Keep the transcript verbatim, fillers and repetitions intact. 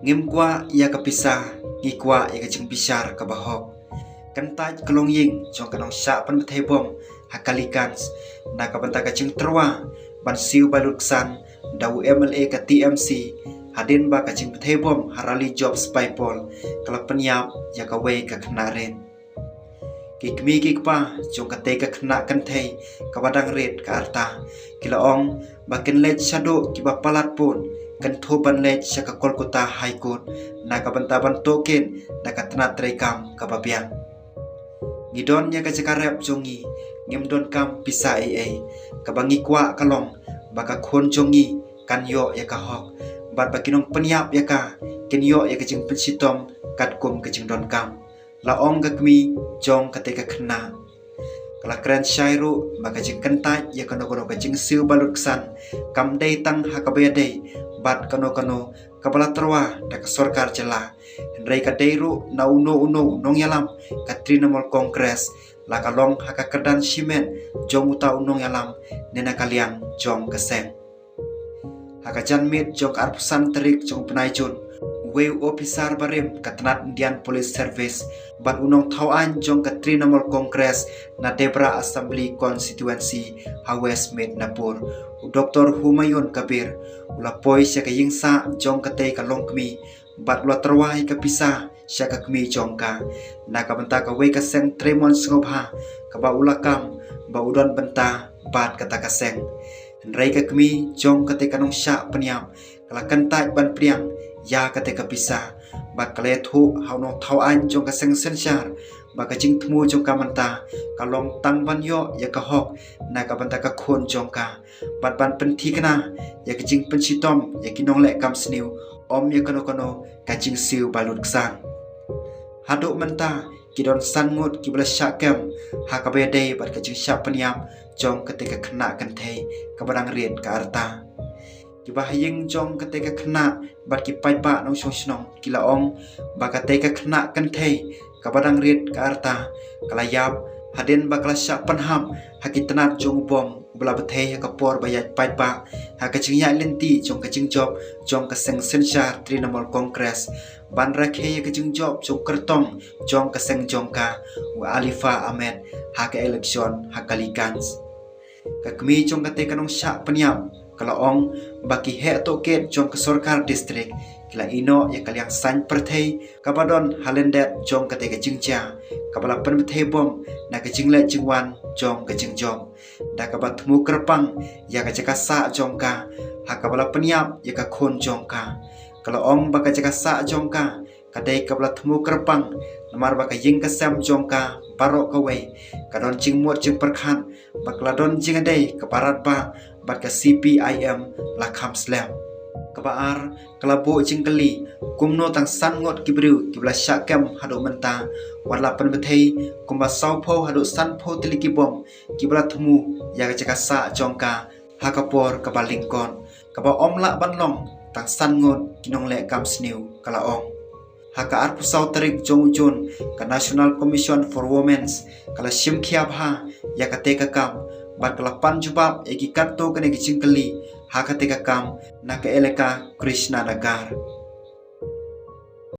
Ngim kwah ïa ka pisa, ngi kwah ïa ka jingbishar kaba hok. Kyntait ka longïing jong ka nongshah pynbthei bom ha Kaligans na ka bynta ka jingtyrwa ban siew balut ksan da u M L A ka T M C, hadien ba ka jingbthei bom ha rally jop Spy Pawl ka la pynïap ïa kawei ka khynnah rit. Ki kmie ki kpa jong katei ka khynnah kynthei kaba dang rit ka rta, ki la ong ba kin leit shaduh kiba palat pud, kin thup ban leit sha ka Kolkata High Court na ka bynta ban tohkit da ka tnat treikam kaba biang. Ngi don ïa ka jaka rep jong ngi, ngim donkam pisa ei ei. Kaba ngi kwah ka long ba ka khun jong ngi kan ïoh ïa ka hok, bad ba ki nongpynïap ïa ka kin ïoh ïa ka jingpynshitom katkum ka jingdonkam, la ong ka kmie jong katei ka khynnah. Ka la kren shai ruh ba ka jingkyntait ïa kano kano ka jingsiew balut ksan kam dei tang ha kaba ïadei bad kano kano kaba la tyrwa da ka sorkar jylla, hynrei ka dei ruh na uno uno u nongïalam ka Trinamool Congress, la ka long ha ka kyrdan shimet jong uta u nongïalam ne na ka liang jong ka seng. Ha ka janmiet jong ka arphew san tarik jong u bnai Jun, uwei u ophisar barim ka tnat Indian Police Service bad u nongthaw aiñ jong ka Trinamool Congress na Debra Assembly Constituency ha West Midnapur, u Doktor Humayun Kabir, u la poi sha ka ïingsah jong katei ka longkmie bad u la tyrwa ïa ka pisa sha ka kmie jong ka na ka bynta kawei ka seng treimon sngewbha kaba u la kam ba u don bynta bad kata ka seng. Hynrei ka kmie jong katei ka nongshah pynïap ka la kyntait ban pdiang ïa katei ka pisa bad ka la ïathuh ha u nongthaw aiñ jong ka seng synshar ba ka jingthmu jong ka mynta ka long tang ban ïoh ïa ka hok na ka bynta ka khun jong ka bad ban pynthikna ïa ka jingpynshitom ïa ki nongleh kam sniew, ym ïa kano kano ka jingsiew balut ksan. Haduh mynta ki don san ngut kiba la shah kem ha kaba ïadei bad ka jingshah pynïap jong katei ka khynnah kynthei kaba dang rit ka rta. Kiba ha ïing jong katei ka khynnah bad ki paidbah nongshong shnong ki la ong ba katei ka khynnah kynthei kaba dang rit ka rta ka la ïap hadien ba ka la shah pynhap ha ki tnat jong u bom uba la bthei ha ka por ba ïaid paidbah ha ka jingïaid lynti jong ka jingjop jong ka seng synshar Trinamool Congress ban rakhe ïa ka jingjop jong u kyrtong jong ka seng jong ka, u Alifa Ahmed, ha ka election ha Kaligans. Ka kmie jong katei ka nongshah pynïap ka la ong ba ki heh tohkit jong ka sorkar district ki la ïehnoh ïa ka liang saiñ pyrthei kaba don ha lyndet jong katei ka jingjia kaba la pynbthei bom na ka jingleit jingwan jong ka jingjop da kaba thmu kyrpang ïa ka jaka sah jong ka ha kaba la pynïap ïa ka khun jong ka. Ka la ong ba ka jaka sah jong ka ka dei kaba la thmu kyrpang namar ba ka ïing ka sem jong ka baroh kawei ka don jingmut jingpyrkhat bad ka la don jingïadei kaba radbah bad ka C P I M la kham slem. Kaba ar, ka la buh jingkylli kumno tang san ngut ki briew kiba la shah kem haduh mynta wat la pynbthei kumba sawphew haduh sanphew tylli ki bom kiba la thmu ïa ka jaka sah jong ka ha ka por kaba lyngkot kaba ym lah ban long tang san ngut ki nongleh kam sniew, ka la ong. Ha ka arphew saw tarik jong u Jun, ka National Commission for Women's ka la shim khia bha ïa katei ka kam bad ka la pan jubab ïa ki katto katne ki jingkylli ha katei ka kam na ka elaka Krishnanagar.